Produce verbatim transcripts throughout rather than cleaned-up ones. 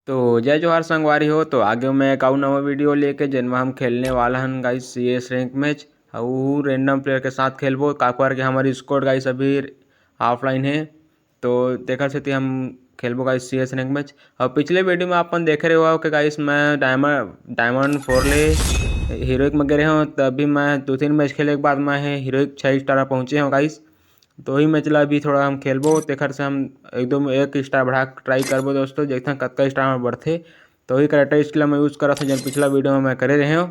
तो जय जोहार संगवारी हो, तो आगे मैं एक अउ नवा वीडियो लेके, जेन म हम खेलने वाला हन गाइस सीएस रैंक मैच, अउ रैंडम प्लेयर के साथ खेलबो, काबर के हमर स्क्वाड गाइस अभी ऑफलाइन हे, तो तेकर सेती हम खेलबो गाइस सीएस रैंक मैच। अउ पिछले वीडियो में अपन देखे रहे हो कि गाइस मैं डायमंड, डायमंड फोर ले हीरोइक में गे रहे हो, तभी मैं दो तीन मैच खेले के बाद मैं हीरोइक छः स्टार में पहुँचे हूँ गाइस। तो वही मैच ला अभी थोड़ा हम खेलबो, तेखर से हम एकदम एक स्टार बढ़ा के ट्राई करबो दोस्तों, देखथन कतका स्टार में बढ़थे। तो वही कैरेक्टर स्किल मैं यूज़ करत हूँ, जन पिछला वीडियो में मैं करे रहे हूँ।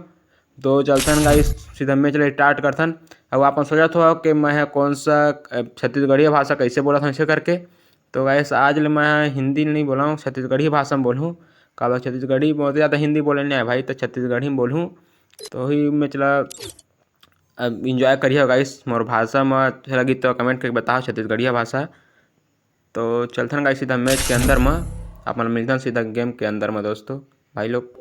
तो चलथन गाइस, सीधा मैच ला स्टार्ट करथन। अब आप सोचत हो कि मैं ह कौन सा, अ, छत्तीसगढ़िया भाषा कैसे बोलत हूँ ऐसे करके। तो गाइस, आज ले मैं हिंदी नहीं बोला हूँ, छत्तीसगढ़ी भाषा में बोलूँ, काबर छत्तीसगढ़ी बहुत ज़्यादा हिंदी बोले नहीं आए भाई, तो छत्तीसगढ़ी में बोलूँ। तो वही मैच ला अब एंजॉय करिए गाइस, मोर भाषा म अच्छा लगी तो कमेंट करके बताओ छत्तीसगढ़िया भाषा। तो चलथन गाइस सीधा मैच के अंदर म, अपन मिलथन सीधा गेम के अंदर म दोस्तों, भाई लोग।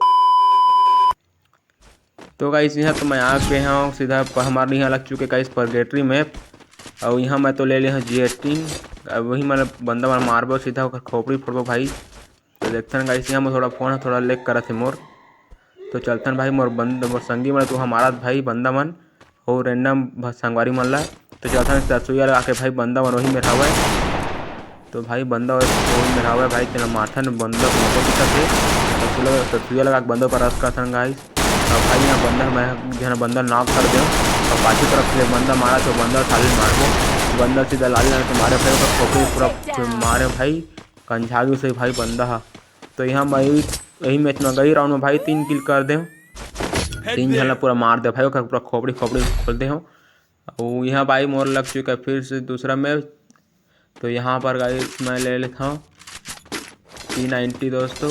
तो गाइस यहाँ तो मैं आ गए हूँ सीधा प-, हमारे यहाँ लग चुके गाइस परगेटरी मैप। और यहाँ मैं तो ले ले हूँ जी एटीन। अब वही मैं बंदा मन मारबो सीधा ओकर खोपड़ी फोड़बो भाई। तो देखथन गाइस यहाँ मैं थोड़ा फोन ह थोड़ा लेग करत हे मोर। तो चलथन भाई मोर बंद, मोर संगी मन तो हमारा भाई बंदा मन हो रैंडम संगवारी मन ला। तो चलथन सरसुइया लगा के भाई बंदा मन वही मेर हवय। तो भाई बंदा वही मेर हवय भाई, तेला मारथन बंदा को मौका दिखत हे। तो सरसुइया लगा के बंदा पर रश करथन गाइस। अब भाई यहाँ बंदा मैं जेन बंदा नॉक कर दे। और पाछू तरफ से बंदा मारा तो बंदा साले मारबो। बंदा सीधा लाल लाल के मारे भाई, ओकर खोपड़ी पूरा मारे भाई, कंझा गिस भाई बंदा हा। तो यहाँ मैं यही मैच में गई राउंड में भाई तीन किल कर दे, तीन झन ला पूरा मार दे भाई, ओकर पूरा खोपड़ी खोपड़ी खोल दे हूँ। और यहाँ भाई मोर लग चुका है फिर से दूसरा मैच। तो यहाँ पर गाइस मैं ले लेता हूँ पी नाइन्टी दोस्तों।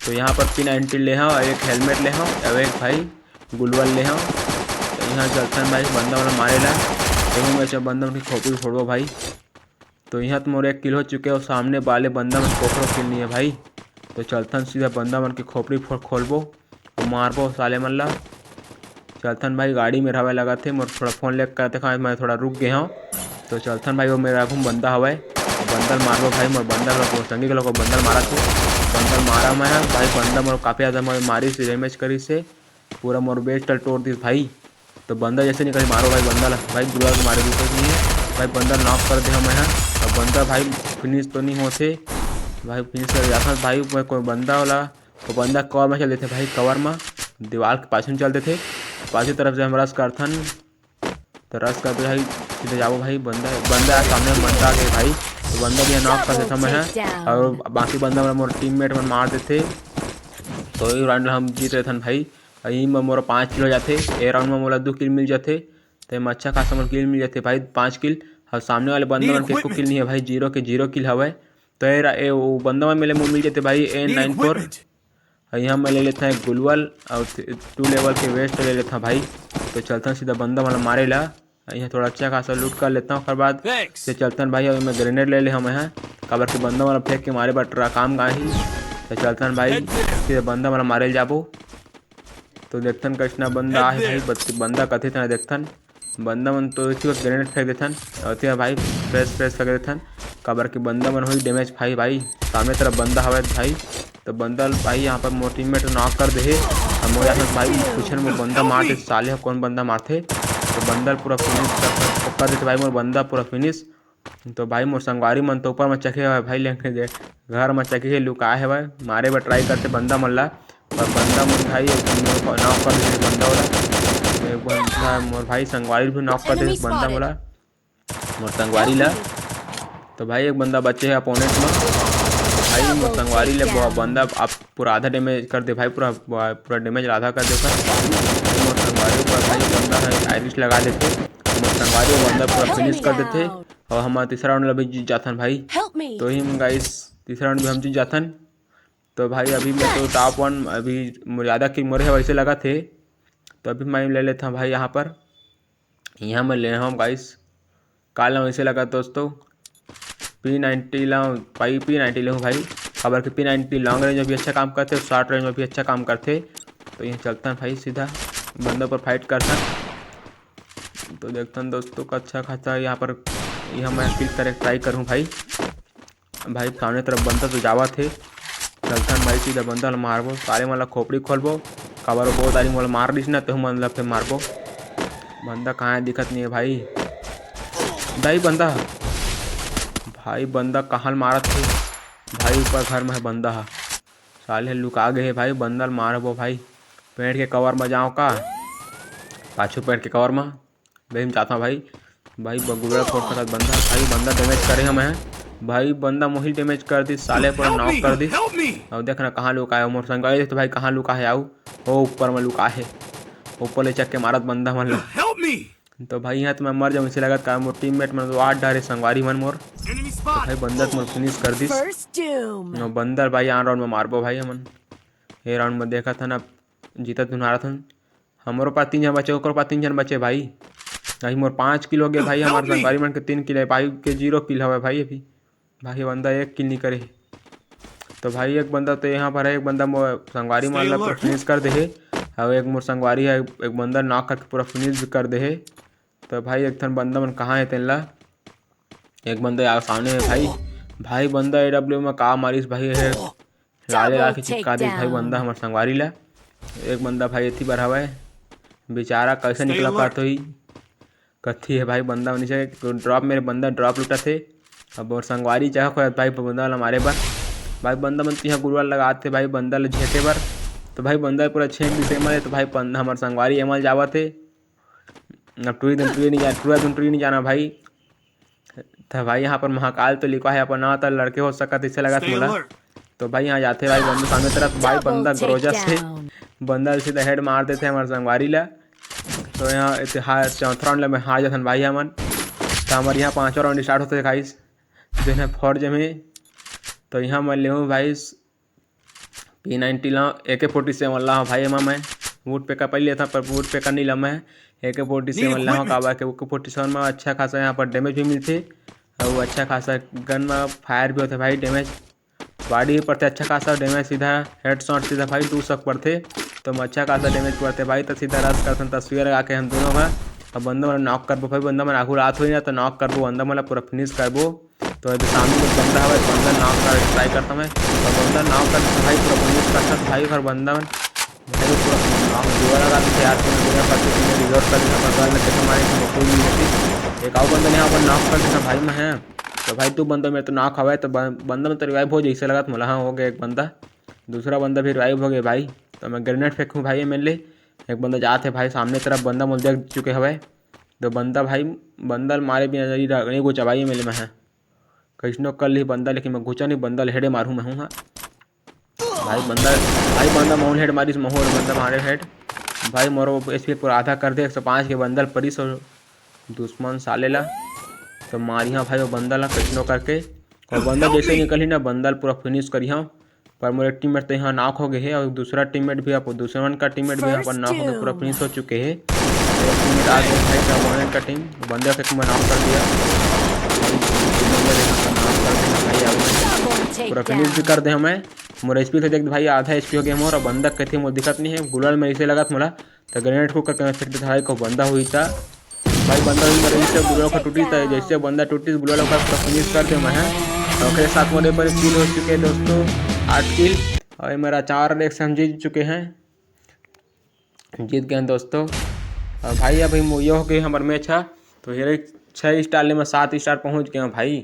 तो यहाँ पर पी नाइन्टी ले हूँ, एक हेलमेट ले हूँ, और एक भाई गुलवल ले हूँ। तो यहाँ चलथन भाई बंदा वाला मारे ला, तो मैं बंदा उनकी खोपड़ी फोड़बो भाई। तो यहाँ तो मोर एक किल हो चुके हे, और सामने वाले बंदा मन कोकरो किल नहीं है भाई। तो चलथन सीधा बंदा मन के खोपड़ी फोड़ खोलबो, तो मारबो साले मन ला। चलथन भाई, गाड़ी में हवय लगत हे, मोर थोड़ा फोन लेग करत हे, मैं थोड़ा रुक गए हूँ। तो चलथन भाई, वो मेरा आगू में बंदा हवय, बंदा ल मारबो भाई, मोर बंदा ल, मोर संगी के लोग बंदा ल मारत हे, बंदा ल मारा मैं ह भाई, बंदा मोर काफ़ी ज़्यादा मोर मारिस, डैमेज करिस हे, पूरा मोर बेस्ट ल तोड़ दिस भाई। तो बंदा जैसे निकल मारो भाई, बंदा ल भाई, गुलाल मारे दूसरे नहीं है भाई, बंदा नॉक कर दे हूँ मैं ह। अब बंदा भाई फिनिश तो नहीं होते भाई, फिनिश कर जाता भाई, मैं कोई बंदा वाला, वो बंदा कवर में चल देते भाई, कवर में दीवार के पाछू में चल देते, पाछू तरफ से हम रश करथन। तो रश करते भाई, सीधे जाबो भाई, बंदा, बंदा सामने बंदा आ गए भाई, तो बंदा भी नॉक कर देता मैं ह। और बाकी बंदा मन मोर टीममेट मन मार देते, तो ये राउंड हम जीत रहथन भाई। यही में मोर पाँच किल हो जाते, ए राउंड में मोला दो किल मिल जाते, तो एमा अच्छा खासा मोर किल मिल जाते भाई, पाँच किल। और सामने वाले बंदा मन के एको किल नहीं है भाई, जीरो के जीरो किल हवय। तो ए रा-, ए वो बंदा मन मिले मोर मिल जाते भाई, ए नाइन फोर। और यहाँ मैं ले लेता हूँ एक गुलवल और टू लेवल के वेस्ट ले लेता हूँ भाई। तो चलता हूँ सीधा बंदा वाला मारे ला। यहाँ थोड़ा अच्छा खासा लूट कर लेता हूँ, ओकर बाद से चलता हूँ भाई। अभी मैं ग्रेनेड ले ले हूँ मैं ह, काबर के बंदा वाला फेंक के मारे बर ट्रा काम का ही। तो चलता हूँ भाई, सीधा बंदा वाला मारे ल जाबो। तो देखथन कइसना बंदा आहे भाई, बत-, बंदा कथे तना देखथन। बंदा मन तो इसी वक्त ग्रेनेड फेंक देथन। और ते भाई फ्रेश फ्रेश फेंक देथन, काबर के बंदा मन होई डैमेज भाई। भाई सामने तरफ बंदा हवय भाई, तो बंदा भाई यहाँ पर मोर टीममेट नॉक कर दे हे। और मोर यहाँ भाई पीछे में बंदा मार दे, साले ह कौन बंदा मारथे, तो बंदा पूरा फिनिश कर, कर देथे भाई मोर बंदा पूरा फिनिश। तो भाई मोर संगवारी मन तो ऊपर में चढ़े हवय भाई, लेकिन जे घर में चढ़े के लुकाए हवय, मारे बर ट्राई करथे बंदा मन ला। और बंदा मन भाई एक नॉक कर देथे बंदा वाला, एक बंदा मोर भाई संगवारी भी नॉक कर देथे बंदा वाला, मोर संगवारी ला। तो भाई एक बंदा बचे हे अपोनेंट में, भाई मोर संगवारी ले वो बंदा आप पूरा आधा डैमेज कर दे भाई, पूरा, पूरा डैमेज आधा कर दे भाई। मोर संगवारी ऊपर भाई बंदा है आइरिश लगा देथे, मोर संगवारी वो बंदा पूरा फिनिश कर देथे। और हम तीसरा राउंड ला भी जीत जाथन भाई। तो ही गाइस तीसरा राउंड भी हम जीत जाथन। तो भाई अभी मैं तो टॉप वन, अभी मोर ज़्यादा किल मोरे है वैसे लगा थे। तो अभी मैं ले लेता हूँ भाई यहाँ पर, यहाँ मैं ले रहा हूँ गाइस। काल वैसे लगा दोस्तों, पी नाइन्टी ला भाई, पी नाइन्टी ले हूँ भाई, काबर के पी नाइन्टी लॉन्ग रेंज में भी अच्छा काम करथे, शॉर्ट रेंज में भी अच्छा काम करथे। तो यहाँ चलता है भाई सीधा बंदा पर फाइट करता है। तो देखता हूँ दोस्तों का अच्छा खासा यहाँ पर, यहाँ मैं किल करे ट्राई करूँ भाई। भाई सामने तरफ बंदा तो जावत हे, चलथन भाई, सीधा बंदा ल मारबो, साले मन ल खोपड़ी खोलबो। काबर वो बहुत आदमी मोला मार दिस ना, तेहू मन ल फेर मारबो। बंदा कहाँ हे, दिखत नहीं है भाई। दाई बंदा, भाई बंदा कहाँ ल मारत हे भाई? ऊपर घर में है बंदा ह, साले लुका गए हे भाई। बंदा ल मारबो भाई, पेड़ के कवर में जाओ का, पाछू पेड़ के कवर में। भाई मैं जाता हूँ भाई। भाई बगुड़ा फोड़ सकत बंदा, भाई बंदा डैमेज करे हमें। भाई बंदा मोही डैमेज कर दी साले, पूरा नॉक कर दी। अब देख ना कहाँ लुका है मोर संग, देख तो भाई कहाँ लुका है, आऊ ओ ऊपर में लुका है, ऊपर ले चक के मारत बंदा मन ला। तो भाई यहाँ तो मैं मर जाऊँ इसे लगत, का मोर टीममेट मन तो आठ डारे संगवारी मन मोर। तो भाई बंदा तो मोर फिनिश कर दिस। बंदा भाई आन राउंड में मारबो भाई हमन। ये राउंड में देखा था ना, जीतत धुनारत हन। हमरो पास तीन झन बचे, ओकरो पास तीन झन बचे भाई। अभी मोर पाँच किल हो गए भाई, हमारे संगवारी मन के तीन किल है भाई, के जीरो किल हवे भाई अभी। भाई बंदा एक किल नहीं करे। तो भाई एक बंदा तो यहाँ पर है, एक बंदा मोर संगवारी मन ला पूरा फिनिश कर दे हे। और एक मोर संगवारी है, एक बंदा नॉक करके पूरा फिनिश भी कर दे हे। तो भाई एक ठन बंदा मन कहाँ है तेन ला, एक बंदा यार सामने है भाई। भाई बंदा एडब्ल्यू में का मारिस भाई है, लाले लाके चिपका दे भाई बंदा हमर संगवारी ला। एक बंदा भाई एथी बर हवय, बेचारा कैसे निकला पात होही। कथी है भाई बंदा मन नीचे ड्रॉप, मेरे बंदा ड्रॉप लुटत हे। अब और संगवारी चाहे खोया भाई बंदा ला मारे बर। भाई बंदा मन तिहा गुरुवार लगात हे भाई बंदा ला झेंटे बर। तो भाई बंदा पूरा छेंक दिस एमल, तो भाई बंदा हमर संगवारी एमल जावत हे। अब टुरी दिन टुरी नहीं जाना, टुरा दिन टुरी नहीं जाना भाई। तो भाई यहाँ पर महाकाल तो लिखा है अपन नाम, तो लड़के हो सकत इसे लगत मोला। तो भाई यहाँ जाते भाई बंदा सामने तरफ, भाई बंदा ग्रोजा से बंदा सीधा हेड मार देते हमारे संगवारी ला। तो यहाँ इतिहास चौथा राउंड में हार जाथन भाई हमन। तो हमारे यहाँ पाँचवा राउंड स्टार्ट होते गाइस, जो है फोर जमे। तो यहाँ मैं लेहूँ भाई पी नाइन्टी ला, ए के फोर्टी सेवन ला भाई एमा मैं वुड पेकर पहले लेता, पर वुड पेकर नहीं ला मैं, ए के फोर्टी सेवन ला। काबर के ए के फोर्टी सेवन में अच्छा खासा यहाँ पर डैमेज भी मिलथे और अच्छा खासा गन में फायर भी होथे भाई, डैमेज बॉडी पड़थे अच्छा खासा डैमेज, सीधा हेडशॉट सीधा भाई दू सक पड़थे। तो मैं अच्छा खासा डैमेज पड़थे भाई, तो सीधा रश करथन तस्वीर लगा के हम दोनों का। अब बंदा मन नॉक करबो भाई, बंदा मन आगू रात होई ना तो नॉक करबो, बंदा मन पूरा फिनिश करबो। तो ये सामने कुछ बंदा हवे, बंदा नॉक कर ट्राई करता मैं। तो बंदा नॉक कर भाई, पूरा फिनिश करता भाई, और बंदा मन भाई पूरा नॉक जुआ लगा देते यार, तुम बिना पत्ते तुमने रिलोड कर देना, बंदा ने कैसे मारे, इसमें कोई नहीं होती। एक आउ बंदा ने यहाँ पर नॉक कर देता भाई मैं, हैं। तो भाई दो बंदा मेरे तो नॉक हवे, तो बं-, बंदा में तो रिवाइव हो जैसे लगत मोला, हाँ हो गया एक बंदा, दूसरा बंदा भी रिवाइव हो गया भाई। तो मैं ग्रेनेड फेंकूँ भाई, एमएलए एक बंदा जात है भाई, सामने तरफ बंदा मोल देख चुके हवे। तो बंदा भाई, बंदा ल मारे बिना नहीं रह-, नहीं गुचा भाई, एमएलए में है। कैसनो कर ली बंदा, लेकिन मैं गुचा नहीं, बंदा ल हेडे मारूँ मैं हूँ, हाँ। भाई बंदा, भाई बंदा महूँ ल हेड मारिस, महूँ ल बंदा मारे हेड। भाई मोरो एचपी पूरा आधा कर दे, एक सौ पाँच के बंदा ल परिस दुश्मन साले ला। तो मारिहा भाई वो बंदा ला कैसनो करके। और बंदा जैसे निकली ना, बंदा ल पूरा फिनिश करिहा। पर मोर एक टीममेट तो यहाँ नॉक हो गए है और दूसरा टीममेट भी, आप दूसरे मन का टीममेट भी यहाँ पर नॉक होके पूरा फिनिश हो चुके हैं। एक टीममेट आ गए भाई, तो वन का टीम बंदे को एक में नॉक कर दिया। बंदे को यहाँ पर नॉक कर देना भाई, आगे पूरा फिनिश भी कर दे हमें। मोर एचपी तो देख भाई, आधा एचपी हो गया मोर, और बंदा कहते मोर दिक्कत नहीं है, गुलाल में इसे लगा मोला, तो ग्रेनेड को करके मैं फेंक देता भाई, को बंदा हुई था भाई, बंदा हुई मेरे से गुलाल का टूटी था, जैसे बंदा टूटी गुलाल का फिनिश कर दे मैं, है। तो ओकरे साथ मोरे पर किल हो चुके हैं दोस्तों, आठ किल, और ये मेरा चार रेक्स हम जीत चुके हैं, जीत गए हैं दोस्तों। और भाई अभी मो-, ये हो गए हमारे मैच है, तो ये छः स्टार ले मैं सात स्टार पहुँच गए हैं भाई।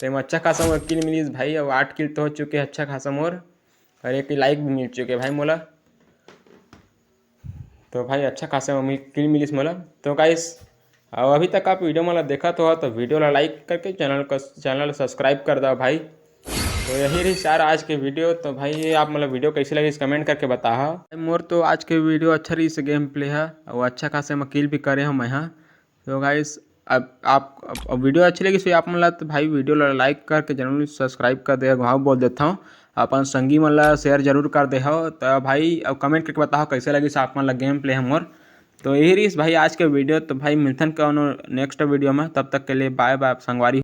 तो मैं अच्छा खासा मोर किल मिलीस भाई, अब आठ किल तो हो चुके हैं, अच्छा खासा मोर, और एक लाइक भी मिल चुके हैं भाई मोला। तो भाई अच्छा खासा मोर किल मिलीस मोला। तो गाइस, और अभी तक आप वीडियो मोला देखत हो तो वीडियो ला लाइक करके चैनल को, चैनल सब्सक्राइब कर दो भाई। तो यही रही सारा आज के वीडियो। तो भाई ये आप मतलब वीडियो कैसे लगी इस कमेंट करके बताहा। मोर तो आज के वीडियो अच्छा रही, इस गेम प्ले है और अच्छा खासा मैं किल भी करे हूँ मैं, हाँ। तो गाइस, अब आप, अब वीडियो अच्छी लगी सो आप मन ला तो भाई वीडियो ला लाइक करके जरूर सब्सक्राइब कर दे, घाव बोल देता हूँ अपन संगी मन ला शेयर जरूर कर दे हो। तो भाई अब कमेंट करके बताओ कैसे लगी आप मन ला गेम प्ले हमर। तो यही रहीस भाई आज के वीडियो। तो भाई मिलथन कौनो नेक्स्ट वीडियो में, तब तक के लिए बाय बाय संगवारी।